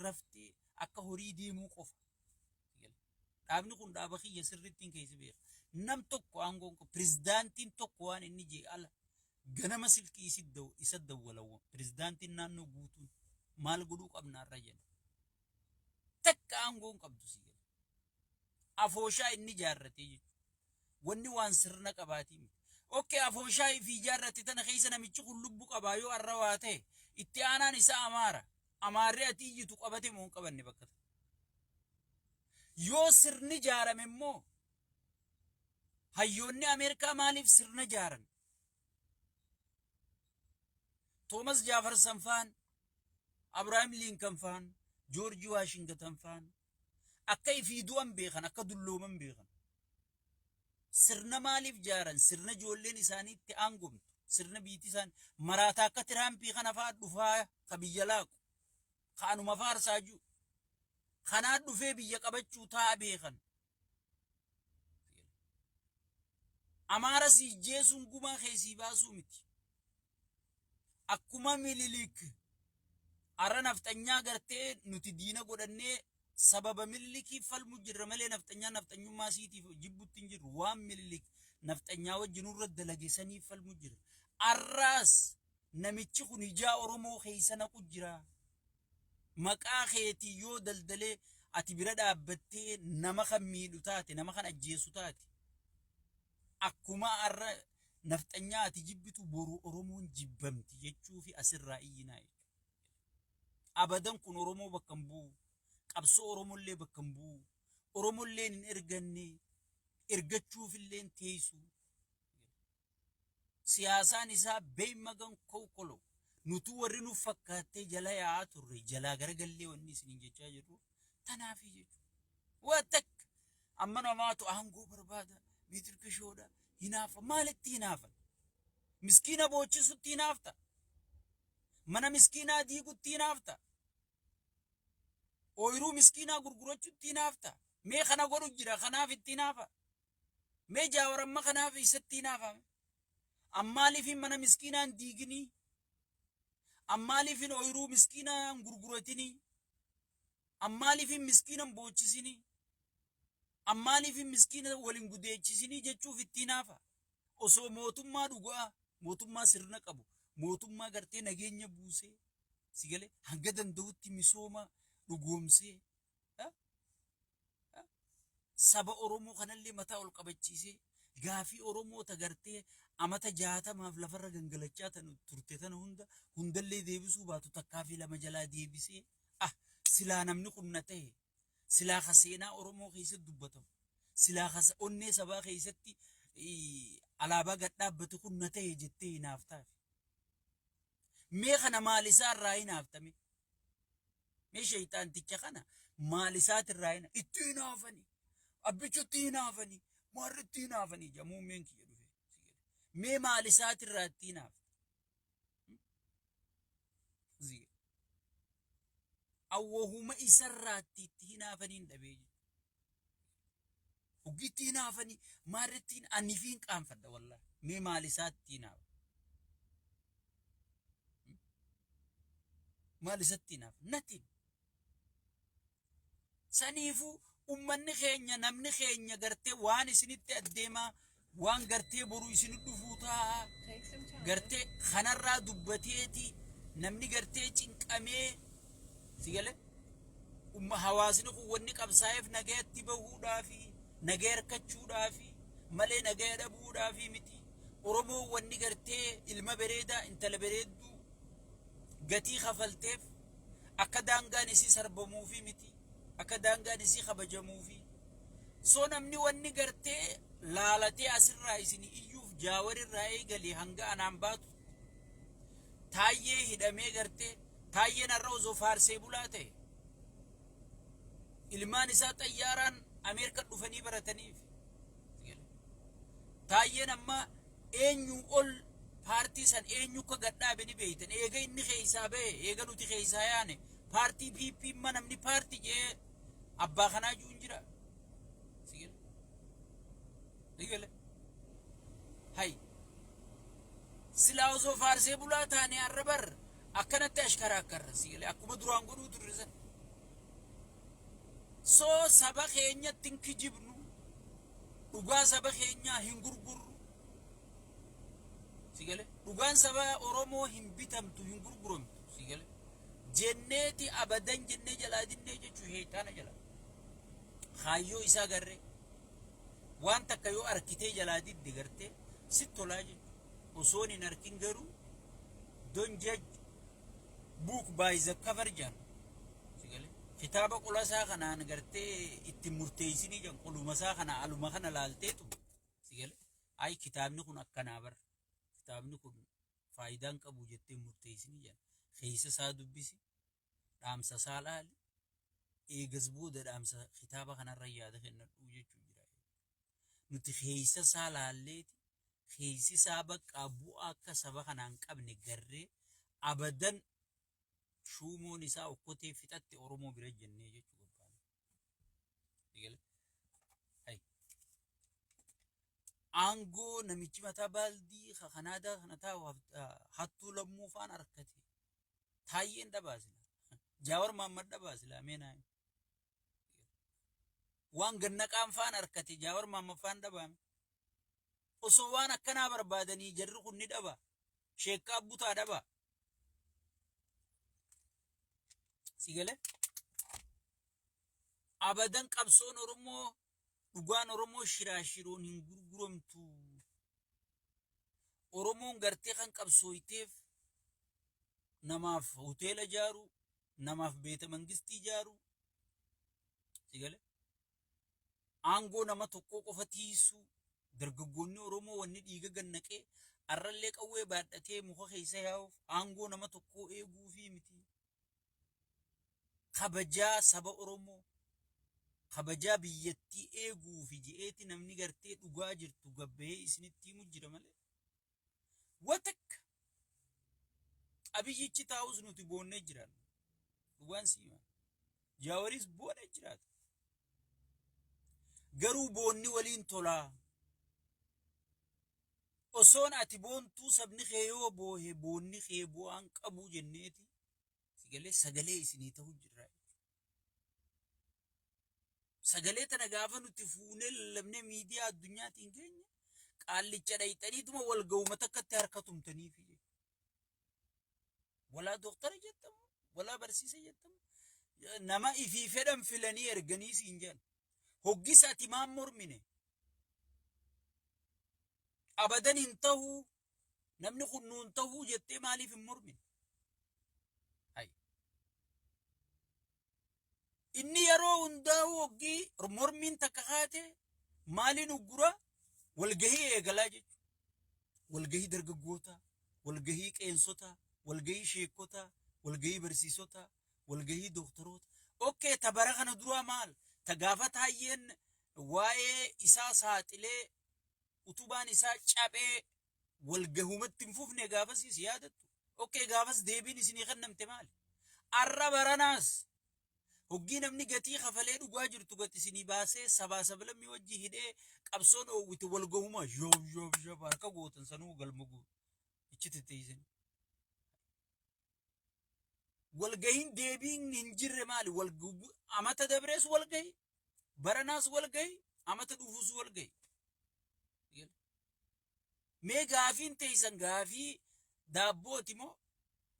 raftee akka horii deemuu qofa. Dhaabni kun dhaaba kiyya sirrittiin keessa beeka. Nam tokko aangoon qabu pirezidaantiin tokko waan inni jee ala ganama silkii isa dawwalawwan pirezidaantiin naannoo guutuun maal godhuu qabna irra jedha. Takka aangoon qabdu si gala. Afooshaa inni ijaarratee jechuudha. Wanni waan sirna qabaatii miti. Okay, afooshaa ifii ijaarratte tana keessa namichi kun lubbu qabaa yoo arra waa ta'e itti aanaan isaa Amaara. Amaarri ati iyyitu qabate moo hin qabanne bakka tana. Yoo sirni ijaarame immoo hayyoonni Ameerikaa maaliif sirna ijaaran? Toomas Jaafarsan faan, Abrahaam Liinkan faan, Joorji Waashingatan faan akka ifii du'an beekan, akka dullooman beekan. Sirna maaliif jaaran? Sirna ijoolleen isaanii itti aangomtu. Sirna biitti isaanii maraataa akka Tiraampii kana fa'aa dhufaa ka biyya laaqu. Ka anuma faarsaa jiru. Kanaa dhufee biyya qabachuu taa'a beekan. Amaara si ijjeesuun gumaa kee sii baasuu miti. Akkuma Mililik arra nafxanyaa gartee nuti diina godhannee sababa Mililikiif falmu jirra malee nafxanyaa nafxanyummaa siitiif jibbutti hin jirru. Waan Mililik nafxanyaa wajji nurra dalage saniif falmu jirra. Arraas namichi kun ijaa Oromoo keessa naqu jira. Maqaa keetii yoo daldalee ati bira dhaabbattee nama kan miidhu taate, nama kan ajjeesu taate, akkuma har'a nafxanyaa ati jibbitu boru Oromoon jibbamti jechuufi asirraa iyyinaa jechuudha. Abadan kun Oromoo bakka hin bu'u. Qabsoo Oromollee bakka hin bu'u. Oromolleen hin erganne, ergachuufillee hin teessu. Siyaasaan isaa beeymagan kowkolo. Nutuu warri nuuf fakkaattee jala yaa'aa turre jalaa garagallee wanni isiniin jechaa jirru tanaafii jechuudha. Waa takka amma namaatu aangoo barbaada, miitirkishoodha, hinaafa. Maalitti hinaafan? Miskiina boochisutti hinaafta. Mana miskiinaa diigutti hinaafta. Ooyiruu miskiinaa gurgurachutti hinaafta. Mee kana godhu jira kanaaf itti hinaafa. Mee Jaawar amma kanaaf eessatti hinaafa? Ammaaliif mana miskiinaa hin diiginii? Ammaaliif ooyiruu miskiinaa hin gurguratinii? Ammaaliif miskiina hin boochisinii? Ammaaliif miskiina wal hin gudeechisinii jechuuf itti hinaafa? Osoo mootummaa dhugaa, mootummaa sirna qabu, mootummaa gartee nageenya buusee, si galee hanga danda'utti misooma dhugoomsee, saba Oromoo kanallee mataa ol qabachiisee gaafii Oromoo ta gartee amata 60f lafarra gangalachaa tan turte tana hunda hundallee deebisuu baatu takkaa fi lama jalaa deebisee ah silaa namni kun na ta'e silaa ka seenaa Oromoo keessatti dubbatamu silaa ka onnee sabaa keessatti alaabaa gad dhaabbate kun na ta'e jettee hinaaftaaf. Mee kana maal isaa irraa hinaaftame? Mee shayxaanticha kana maal isaatirraa hina itti hinaafanii abbichutti hinaafanii maarritti hinaafanii ija muummeen kiyya dhufe. Mee maal isaatirraa itti hinaafta? Awwahuma isarraatti itti hinaafanii hin dhabee jechuudha. Hoggitti hinaafanii maarritti ani fi hin qaanfadha wallaahi. Mee maal isaatti hinaafa? Maal isatti hinaafa? Nothing. Saniifuu ummanni keenya namni keenya gartee waan isinitti addeemaa waan gartee boru isin dhufuu taa'a gartee kanarraa dubbateeti namni gartee cinqamee si gale umma hawaasni kun wanni qabsaa'eef nagayatti bahuudhaafi nagaya harkachuudhaafi malee nagaya dhabuudhaafi miti. Oromoon wanni gartee ilma bareedaa intala bareedduu gatii kafalteef akka daangaan isii sarbamuufi miti akka daangaan isii kabajamuufi. So namni wanni gartee laalatee asirraa isin iyyuuf jaawarirraa eegalee hanga anaan baatu taayyee hidhamee gartee taayyeen har'a osoo faarsee bulaa ta'e ilmaan isaa xayyaaraan Ameerika dhufanii barataniif. Taayyeen amma eenyu ol paartii san eenyu akka gad dhaabe ni beektan. Eega inni keessaa bahe, eega nuti keessaa yaane paartii PP imma namni paartii jee abbaa kanaa jiru hin jira. Si gale? Si gale? Hay. Silaa osoo faarsee bulaa taane har'a bar akkanatti ashkaraa akkarra si gale akkuma duraan godhuu turre san. Soo saba keenyatti hin kijibnu, dhugaa saba keenyaa hin gurgurru. Si gale? Dhugaan saba Oromoo hin bitamtu, hin gurguramtu. Si gale? Jenneeti abadan jennee jalaa dinnee jechuu sheeyxaana jala. Kaayyoo isaa garree. Waan takka yoo arkitee jalaa didde gartee sit tolaa jechuudha. Osoon hin arkin garuu don't judge book by the cover jedhan. Si galee? Kitaaba qola isaa kanaan gartee itti murteessinii jedhan qoluma isaa kana aluma kana laalteetu si galee? Ay kitaabni kun akkanaa bar. Kitaabni kun faayidaan qabu jettee murteessinii jedhan. Keessa isaa dubbisi. Dhaamsa isaa laali. Eegas booda dhaamsa kitaaba kanarra yaada kennadhuu jechuu jira. Nuti keessa isaa laalleeti keessi isaa baqqaa bu'aa akka saba kanaan qabne garree abadan shuumoon isaa okkotee fixatte Oromoo bira jennee jechuu barbaanna. Eegale? Hay. Aangoo namichi mataa baaldii ka Kanaadaa kana taa'u hattuu lammuu faan harkate. Taayyeen dhabaa sila. Jaawar Maammad dhabaa sila meenaa. Waan gannaqaan faan harkate Jaawar Maammad faan dhabaame. Osoo waan akkanaa barbaadanii jarri kun ni dhaba. Sheekkaa butaa dhaba. Si galee? Abadan qabsoon Oromoo dhugaan Oromoo shiraashiroon hin gurguramtu. Oromoon gartee kan qabsooyteef namaaf hoteela ijaaruu, namaaf beeta mangistii ijaaruu. Si galee? Aangoo nama tokkoo qofa tiisuu dargaggoonni Oromoo wanni dhiiga gannaqee arrallee qawwee baadhatee muka keessa yaa'uuf aangoo nama tokkoo eeguufii miti. Kabajaa saba Oromoo kabajaa biyyattii eeguufi je'eeti namni gartee dhugaa jirtu gabbahee isinitti himu jira malee. Watakka Abiyyichi taa'us nuti boonnee jiraanna. Dhugaan sii hima. Jaawaris boonee jiraata. Garuu boonni waliin tolaa. Osoon ati boontuu sabni kee yoo boohe boonni kee bu'aan qabu jenneeti sagalee sagalee isinii ta'u jirra. Sagalee tana gaafa nuti fuunee lallabnee miidiyaa addunyaatiin geenye qaallicha dhayxaniituma wal ga'uma takkatti harka tumtaniifi jechuudha. Walaa doktara jettamu, walaa barsiisa jettamu, nama ifii fedhan filanii erganii siin jedhan. Hoggisa ati maan mormine? Abadan hin tahuu, namni kun nuun tahuu jettee maaliif hin mormine? Hay. Inni yeroo hundaa'u hoggii mormiin takka kaate maaliin uggura walgahii eegalaa jechuudha. Walgahii dargaggootaa, walgahii qeensotaa, walgahii sheekotaa, walgahii barsiisotaa, walgahii doktoroota. Okkee ta bara kana duraa maal? Ta gaafa taayyeen waa'ee isaa saaxilee utubaan isaa caphee walgahumatti hin fufne gaafasiis yaadattu. Okkee gaafas deebiin isinii kennamte maali? Arra baranaas hoggii namni gatii kafalee dhugaa jirtu gati isinii baasee sabaa sablammii wajji hidhee qabsoon oowwite walgahuma yoob yoob yoob harka gootan sanuu galma guutu ichi titteeysan. Walgahiin deebiin hin jirre maali? Amata dabrees walgahi, baranaas walgahi, amata dhufuus walgahi. Mee gaafiin teessan gaafii daabbooti moo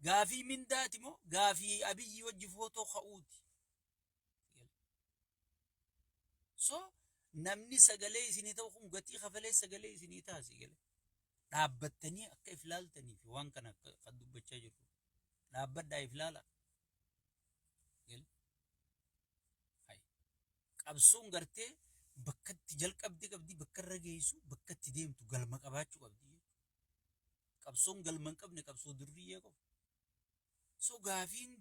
gaafii mindaati moo gaafii Abiyyi wajji footoo ka'uuti? So namni sagalee isinii ta'u kun gatii kafalee sagalee isinii taasi galee. Dhaabbattanii akka if laaltaniif waan kana kan dubbachaa jirru. Dhaabbadhaa if laala. Qabsoon gartee bakka itti jalqabde qabdi, bakka irra geessu, bakka itti deemtu galma qabaachuu qabdi. Qabsoon galma hin qabne qabsoo durriyyee qofa. So gaafiin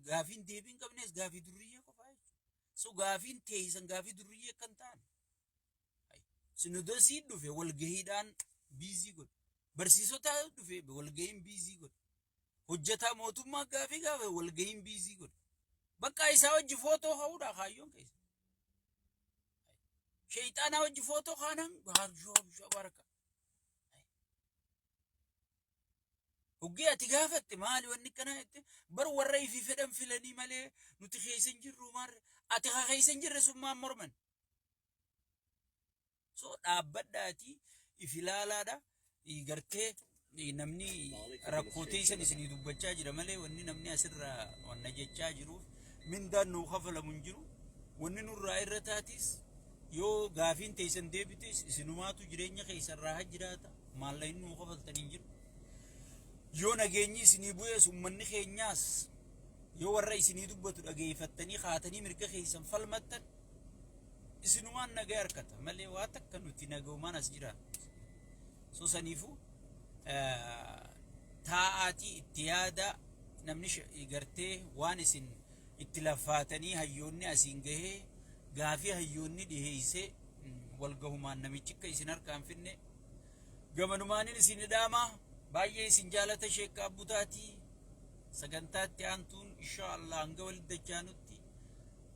gaafiin deebii hin qabnes gaafii durriyyee qofa jechuudha. So gaafiin teessan gaafii durriyyee akka hin taane. Sinodosii dhufe walgahiidhaan biizii godhe. Barsiisota dhufe walgahiin biizii godhe. Hojjetaa mootummaa gaafii gaafe walgahiin biizii godhe. Bakka isaa wajji footoo ka'uudha kaayyoon keessa. Sheeyxaanaa wajji footoo kaanaan gaarjoo barka. Hoggii ati gaafatte maali wanni akkanaa jette bar warra ifii fedhan filanii malee nuti keessa hin jirru maarre ati ka keessa hin jirre sun maan morman. So dhaabbadhaatii if ilaalaadha gartee namni rakkoo teessan isinii dubbachaa jira malee wanni namni asirraa wanna jechaa jiruuf mindaan nuu kafalamu hin jiru. Wanni nurraa irra taatis yoo gaafiin teessan deebites isinumaatu jireenya keessan raaha jiraata maallaqni nuu kafaltan hin jiru. Yoo nageenyi isinii bu'ees ummanni keenyaas yoo warra isinii dubbatu dhageeffattanii kaatanii mirga keessan falmattan isinumaan nagaa harkata malee waa takka nuti nagaumaan as jira. So saniifuu taa'aatii itti yaada namni gartee waan isin itti laffaatanii hayyoonni asiin gahee gaafii hayyoonni dhiheessee walgahumaan namichi akka isin harkaan finne gamanumaanin isin dhaama. Baay'ee isin jaalata sheekka abbutaatii sagantaatti aantuun insha Allah hanga walitti dachaanutti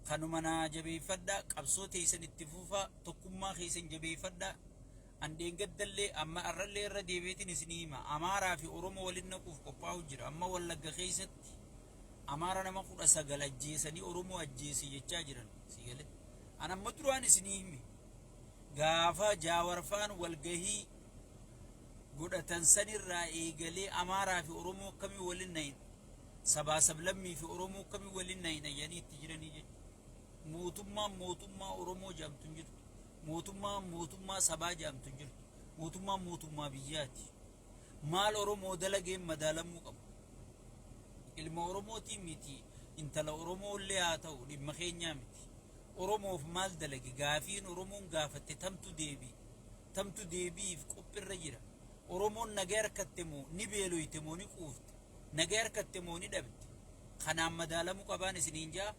kanuma naa jabeeffadha. Qabsoo teessan itti fufaa, tokkummaa keessan jabeeffadha. Andeen gaddallee amma arrallee irra deebi'eetiin isinii hima, Amaaraa fi Oromoo waliin naquuf qophaa'u jira. Amma Wallagga keessatti Amaara nama 19 ajjeesanii Oromoo ajjeese jechaa jiran. Si galee an amma duraan isinii hime, gaafa Jaawarfaan walgahii godhatan sanirraa eegalee Amaaraa fi Oromoo akkamii waliin nahin, sabaa sablammii fi Oromoo akkamii waliin nahin ayyanii itti jiranii jechuudha. Mootummaan mootummaa Oromoo jedhamtu hin jirtu. Mootummaan mootummaa sabaa jedhamtu hin jirtu. Mootummaan mootummaa biyyaati. Maal Oromoo dalageen madaalamuu qabu. Ilma Oromootii miti, intala Oromoo illee haa ta'u, dhimma keenyaa miti. Oromoof maal dalage? Gaafiin Oromoon gaafatte tamtu deebii, tamtu deebiif qophirra jira? Oromoon nagaa harkatte moo ni beeloyte moo ni quufte? Nagaa harkatte moo ni dhabde? Kanaan madaalamuu qabaan isiniin jaa.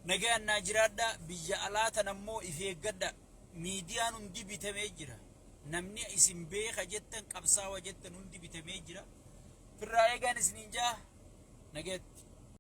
Nagaan naa jiraadhaa. Biyya alaa tana immoo if eeggadha. Miidiyaan hundi bitamee jira. Namni isin beeka jettan, qabsaawa jettan hundi bitamee jira. Firraa eegaan isiniin jaa. Nagatti.